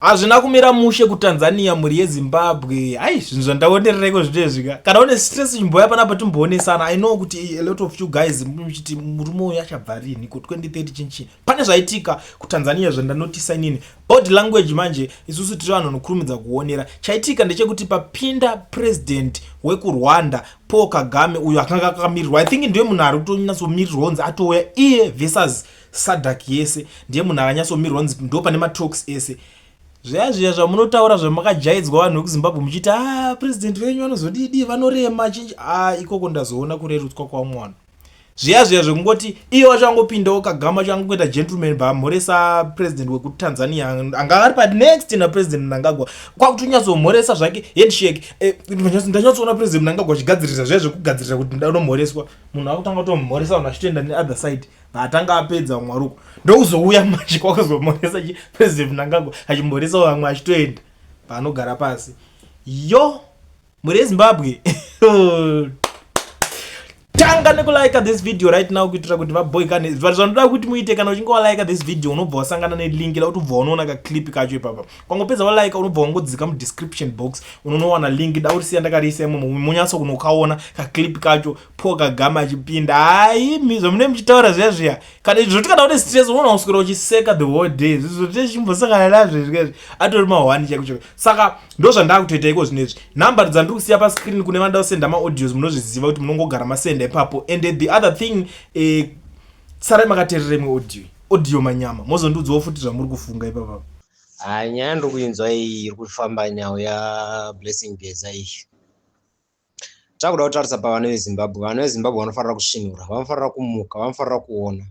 Hazvina kumira mushe kuTanzania, mhuri yeZimbabwe. Ai, zvinhu zvandaonereraiko zvinoizvika. Kana une stress, chimboya panapa timboonesana. I know kuti a lot of you guys muchiti, "Murume uyu achabva rini ku2030?" Chinchi pane zvaitika kuTanzania zvandanotisa inini. Body language manje, isusu tiri vanhu vanokurumidza kuonera. Chaitika ndechekuti papinda president wekuRwanda, Paul Kagame, uyo akanga akamirirwa, I think ndiye munhu ari kutonyatsomirirwa kunzi atouya iye versus SADC yese. Ndiye munhu akanyatsomirirwa kunzi ndo pane matalks ese. Zviya zviya zvamunotaura, zvamakajaidzwa vanhu vekuZimbabwe muchiti, "A, ah, president venyu vanozodidi, vanorema chinji." A, ikoko ndazoona kurerutswa kwamwana. Zviya zviya zvekungoti iye wacho angopindawo, Kagame acho angoita gentleman, bamhoresa president wekuTanzania anga ari panext naPresident Mnangagwa, kwakutonyatsomhoresa zvake, handshake. Eh, ndanyatsoona President Mnangagwa achigadzirisa zviya zvekugadzirisa kuti ndanomhoreswa. Munhu akutanga kutomhoresa vanhu achitoenda neother side. Vaatanga apedza mwaruko, ndokuzouya manje kwakuzomhoresa President Mnangagwa, achimhoresawo vamwe, achitoenda paanogara pasi. Yo, mhuri yeZimbabwe, tanga nekulike this video right now kuitira kuti vaboykane zvanoda kuti muite. Kana uchinge walike this video, unobva wasangana nelink la kuti ubva unoona kaclip kacho ipapa. Kwangopedza walike, unobva wangodzika mudescription box, unonowana link da urisiya ndakariisa imomo, munyatso kunokaona kaclip kacho, Paul Kagame achipinda. Hai, zvamune muchitaura zviya zviya, kana zvoti kana une stress, unoona kuswera uchiseka the whole day. Zvizvo tichimbosangana nazvo zvikezvi, atori mahwani chaiko chaiko. Saka ndo zvandakutoita iko zvinezvi. Nhamba dzandiri kusiya pascreen kune vanoda kusenda maaudios, munozviziva kuti munongogara masenda ipapo. And the other thing, sarai makateerera imwe audio manyama, mozondiudzawo futi zvamuri kufunga ipapa. Hai, nyaya ndiri kuinzwa iyi iri kufamba, nhau yaBlessing Geza iyi. Takuda kutarisa pavana veZimbabwe. Vana veZimbabwe vanofanira kusvinura, vanofanira kumuka, vanofanira kuona.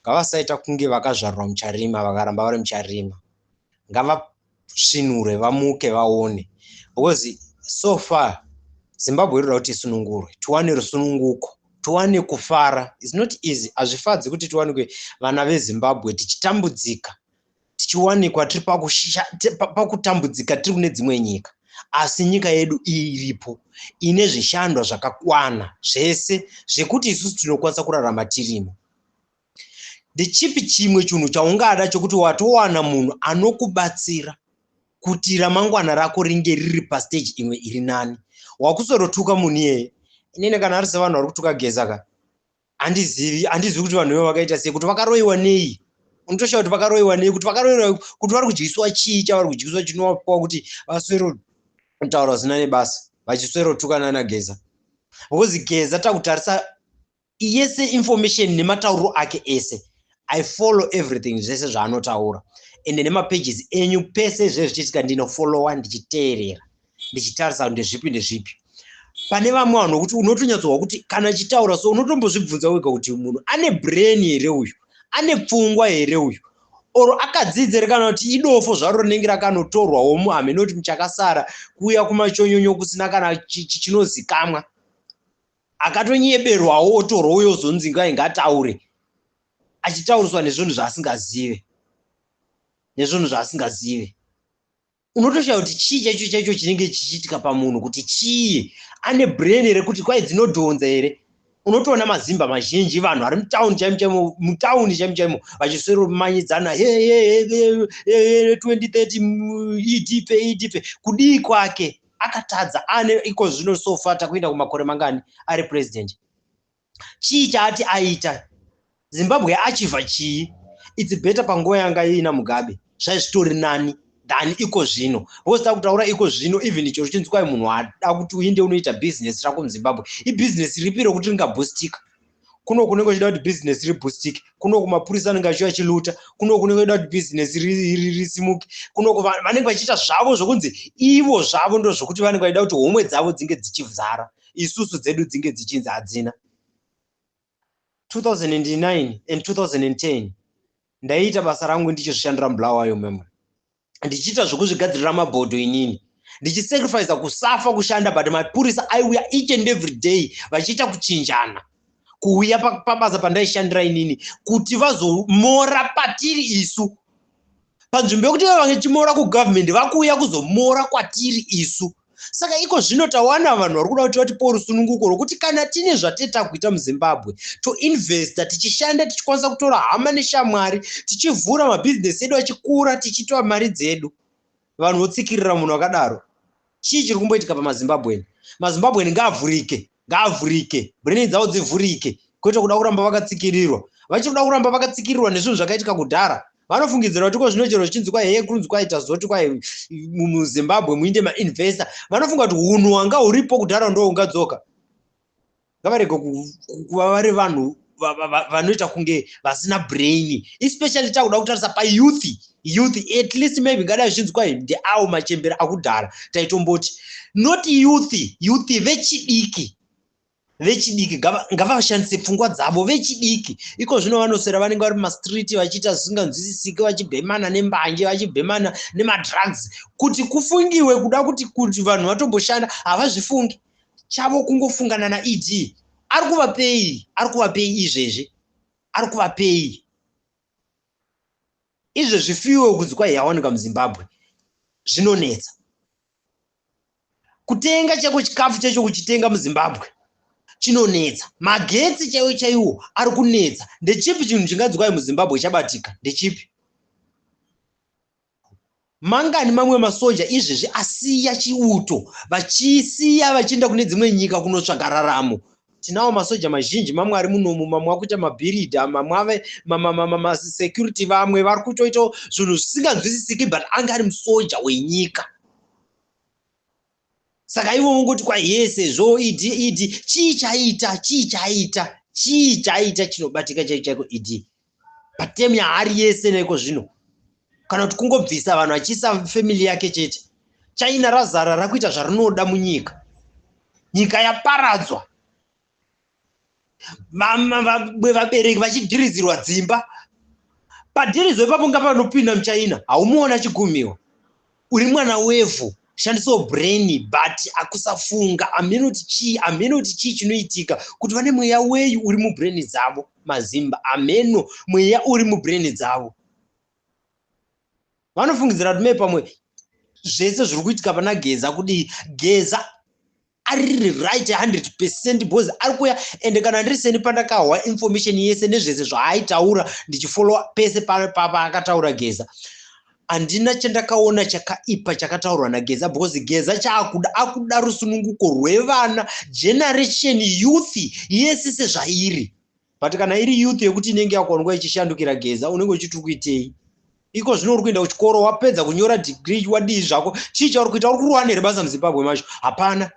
Ngavasaita kunge vakazvarwa mucharima, vakaramba vari mucharima. Ngavasvinure, vamuke, vaone, because so far Zimbabwe inoda kuti isunungurwe, tiwane rusununguko, tiwane kufara. It's not easy, hazvifadzi kuti tiwanikwe vana veZimbabwe tichitambudzika, tichiwanikwa tiri pakutambudzika tiri kune dzimwe nyika, asi nyika yedu iripo, ine zvishandwa zvakakwana zvese zvekuti isusu tinokwanisa kurarama tirimo. Ndechipi chimwe chinhu chaungada chokuti watowana munhu anokubatsira kuti ramangwana rako ringe riri pastage imwe iri nani, wakusorotuka munhu iyeye? Inini kana ari sevanhu vari kutuka Geza ka, handizivi, handizivi kuti vanhu ivo vakaita sei, kuti vakaroyiwa nei. Unotoshaya kuti vakaroyiwa nei, kuti vakaroyiwa, kuti vari kudyiswa chii, chavari kudyiswa chinovapiwa kuti vaswero kutaura zvisina nebasa, vachiswerotukana naGeza. Because Geza, takutarisa yese information nematauriro ake ese, I follow everything, zvese zvaanotaura, ende nemapages enyu pese zve zvichiitika ndinofollowa, ndichiteerera, ndichitarisa ndezvipi ndezvipi. Pane vamwe vanhu vokuti unotonyatsohwa kuti kana achitaura so, unotombozvibvunza wega kuti munhu ane brain here uyu, ane pfungwa here uyu, oro akadzidza here, kana kuti idofo zvaro rinenge rakanotorwawo muhame, nekuti muchakasara kuuya kumachonyonyo kusina kana chinozikamwa, akatonyeberwawo otorwa uyo ozonzi ngai ngataure, achitauriswa nezvinhu zvaasingazive, nezvinhu zvaasingazive. Unotoshaya kuti chii chaicho chaicho chinenge chichiitika pamunhu, kuti chii, ane brain here, kuti kwai dzinodhonza here. Unotoona mazimba mazhinji, vanhu vari mutauni chaimo chaimo, mutauni chaimo chaimo, vachisweromanyidzana, 2030 idhipe idhipe. Kudii kwake akatadza ane iko zvino? So far takuenda kumakore mangani ari president? Chii chaati aita? Zimbabwe achivha chii? It's better panguva yanga iina Mugabe, zvaizvitori nani than iko zvino, because takutaura iko zvino, even chero chinzi kwai munhu ada kuti uinde unoita bhizinesi rako muZimbabwe, ibhizinesi ripi rokuti ringabhustika? Kuno kunenge uchida kuti bhizinesi ribhustike, kuno kumapurisa anenge achiuya achiluta, kuno kunenge uchida kuti bhizinesi risimuke, kuno vanenge vachiita zvavo zvokunzi ivo zvavo ndo zvokuti vanenge vachida kuti homwe dzavo dzinge dzichizara, isusu dzedu dzinge dzichinzi hadzina. 2009 and 2010 ndaiita basa rangu ndichizvishandira muBulawayo memory, ndichiita zvokuzvigadzirira mabhodho inini, ndichisacrifica kusafa kushanda, but mapurisa aiuya each and every day vachiita kuchinjana kuuya pabasa pandaishandira inini kuti vazomora patiri isu, panzvimbo yekuti ivo vachimora kugovernment, vakuuya kuzomora kwatiri isu. Saka iko zvino tawana vanhu vari kuda kuti vatipewo rusununguko rwokuti kana tine zvateta kuita muZimbabwe, toinvesta, tichishanda, tichikwanisa kutora hama neshamwari, tichivhura mabhizinesi edu achikura, tichitora mari dzedu. Vanhu votsikirira munhu akadaro. Chii chiri kumboitika pamaZimbabwean? MaZimbabwean ngaavhurike, ngaavhurike, brain dzavo dzivhurike, kwete kuda kuramba vakatsikirirwa. Vachiri kuda kuramba vakatsikirirwa nezvinhu zvakaitika kudhara. Vanofungidzira kuti ko zvino chero zvichinzi kwai heye kunzi kwaita zoti kwai muZimbabwe muinde mainvestor, vanofunga kuti hunhu hwanga huripo kudhara ndo hungadzoka. Ngavarege kuva vari vanhu vanoita kunge vasina brain, especially takuda kutarisa payouth. Youth, at least maybe ngadai zvichinzi kwai ndeawo machembere akudhara, taitomboti not youth. Youth vechidiki, vechidiki ngavashandise pfungwa dzavo. Vechidiki iko zvino vanoswera vanenge vari mumastreet vachiita zvisinganzwisisiki, vachibhemana nembanje, vachibhemana nemadrugs. Kuti kufungiwe kuda kuti vanhu vatomboshanda, havazvifungi. Chavo kungofungana naED. Ari kuvapei? Ari kuvapei izvezvi? Ari kuvapei izvezvi? Fuel kunzi kwai yawanika muZimbabwe, zvinonetsa kutenga. Chako chikafu chacho kuchitenga muZimbabwe chinonetsa. Magetsi chaiwo chaiwo ari kunetsa. Ndechipi chinhu chinganzi kwai muZimbabwe chabatika? Ndechipi? Mangani mamwe masoja izvezvi asiya chiuto, vachisiya vachienda kune dzimwe nyika kunotsvaga raramo? Tinawo masoja mazhinji, mamwe ari munomu, mamwe akuita mabhiridha, mamwe ave masecurity, vamwe vari kutoitawo zvinhu zvisinganzwisisiki, but anga ari musoja wenyika. Saka ivo vongoti kwai ye sezvo ED, ED chii chaita? Chii chaita? Chii chaita chinobatika chaicho chaiko ED patemu yaari yese neko zvino? Kana kuti kungobvisa vanhu achiisa family yake chete? China razara rakuita zvarinoda munyika. Nyika yaparadzwa, vabereki vachidhiridzirwa dzimba. Padhiridzo ipapo ngapanopinda muchina, haumuona achigumiwa. Uri mwana wevhu, shandisawo brain, but akusafunga. Hamene kuti chii, hamene kuti chii chinoitika, kuti vane mweya weyu uri mubrain dzavo. Mazimba, hameno mweya uri mubrain dzavo. Vanofungidzira kuti mee pamwe zvese zviri kuitika pana Geza, kudii, Geza ari right 100% because ari kuya. Ende kana ndiri seni, pandakahwa information yese nezvese zvaaitaura, ndichifollowa pese paakataura Geza, handina chandakaona chakaipa chakataurwa naGeza, because Geza chaakuda, akuda rusununguko rwevana, generation, youth yese sezvairi. But kana iri youth yekuti inenge yakuwanikwa ichishandukira Geza, unenge uchiti uri kuitei iko zvino? Uri kuenda kuchikoro, wapedza kunyora degree, wadii zvako? Chii chauri kuita? Uri kuruwana here basa muZimbabwe macho? Hapana.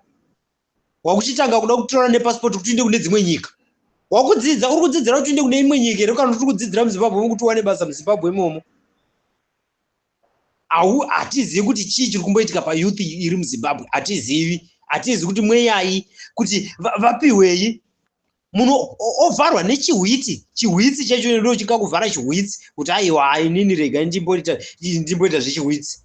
Wakuchitanga kuda kutora nepasipoti kuti uinde kune dzimwe nyika. Wakudzidza, uri kudzidzira kuti uinde kune imwe nyika here, kana kuti uri kudzidzira muZimbabwe kuti uwane basa muZimbabwe imomo? Au, hatizivi kuti chii chiri kumboitika payouth iri muZimbabwe. Hatizivi, hatizivi kuti mweyai kuti vapiwei. Munhu ovharwa nechihwitsi, chihwitsi chacho ndo chingakuvhara, chihwitsi, kuti aiwa, inini rega ndimboita zvechihwitsi.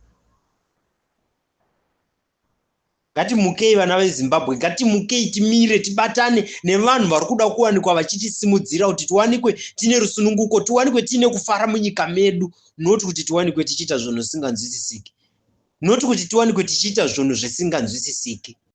Ngatimukei, vana veZimbabwe, ngatimukei, timire, tibatane nevanhu vari kuda kuwanikwa vachitisimudzira kuti tiwanikwe tiine rusununguko, tiwanikwe tiine kufara munyika medu, not kuti tiwanikwe tichiita zvinhu zvisinganzwisisiki, not kuti tiwanikwe tichiita zvinhu zvisinganzwisisiki.